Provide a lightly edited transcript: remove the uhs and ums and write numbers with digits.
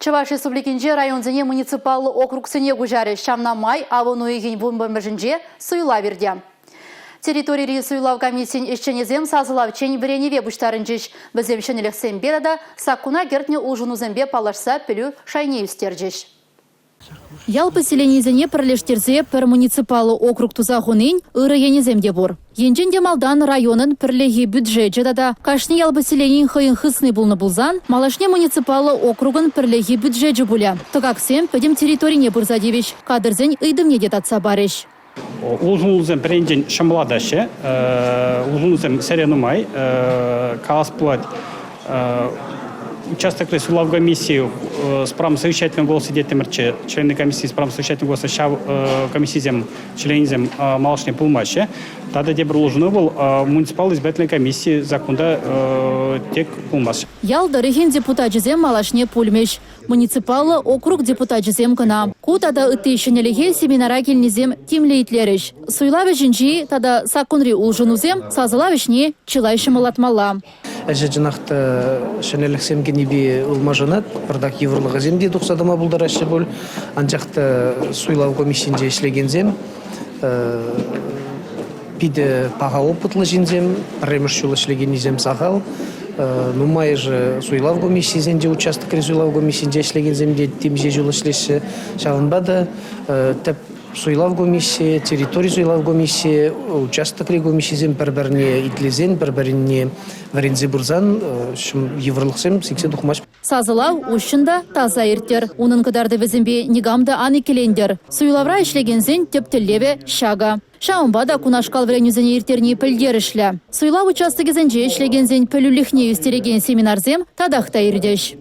Чӑваш Республикинче районсене муниципаллӑ округсене куҫарӗҫ. Ҫавна май авӑн уйӑхӗн вунпӗрмӗшӗнче суйлав иртӗ. Территорири суйлав комиссийӗн ӗҫченӗсем сасӑлавччен вӗренӗве пуҫтарӑнчӗҫ. Вӗсем ҫӗнӗлӗхсемпе тата саккуна кӗртнӗ улшӑнусемпе паллашса пӗлӳ шайне ӳстерчӗҫ. Ял поселенийӗсене пӗрлештерсе пӗр муниципаллӑ округ туса хунин ырӑ енӗсем те пур. Енчен те малтан районӑн пӗрлехи бюджечӗ тата кашни ял поселенийӗн хӑйӗн хысни пулнӑ пулсан, малашне муниципаллӑ округӑн пӗрлехи бюджечӗ пулӗ. Тӑкаксем пӗтӗм территорине пырса тивӗҫ, кадрсен ыйтӑвне те татса парӗҫ. Улшӑнусем пӗринчен ҫӑмӑллатаҫҫӗ. Улшӑнусем сӗре нумай. Калас пулать, участокри суйлав комиссийӗ с правом совещательного голоса теттӗмӗрччӗ. Члены комиссии с правом совещательного голоса ҫав комиссисем, членӗсем малашне пулмаҫҫӗ. Тата тепӗр улшӑну вӑл муниципаллӑ избирательной комиссии законта тек пулмасть. Ял тӑрӑхӗн депутачӗсем малашне пулмӗҫ. Муниципаллӑ округ депутачӗсем кӑна. Ку тата ытти ҫӗнӗлӗхе семинара килнисем тимлӗ итлерӗҫ. Суйлав ӗҫӗнчи тата саккунри улшӑнусем сасӑлав ӗҫне чылай ҫӑмӑллатмалла. Ӗҫӗ чӑнах та ҫӗнӗлӗхсем кӗнипе ылмашӑнать. Пӑртак йывӑрлӑхӗсем те тухса тӑма пултараҫҫӗ пуль. Анчах та суйлав комиссийӗнче ӗҫлекенсем питӗ паха опытлӑ ҫынсем, пӗрремӗш ҫул ӗҫлекеннисем сахал. Нумайӑшӗ суйлав комиссийӗсенче, участокри суйлав комиссийӗнче ӗҫлекенсем те темиҫе ҫул ӗҫлеҫҫӗ. Ҫавӑнпа та тӗп суйлав комиссийӗ, территори суйлав комиссийӗ, участокри комиссисем пӗр-пӗрне итлесен, пӗр-пӗринне вӗренсе пырсан йывӑрлӑхсем сиксе тухмасть. Сасӑлав уҫҫӑн та таса ирттӗр. Унӑн кӑтартӑвӗсемпе никам та ан иккӗлентӗр. Суйлавра ӗҫлекенсен тӗп тӗллевӗ ҫакӑ. Ҫавӑнпа та кунашкал вӗренӳсене ирттерни пӗлтерӗшлӗ. Суйлав участокӗсенче ӗҫлекенсен пӗлӳлӗхне ӳстерекен семинарсем татах та иртӗҫ.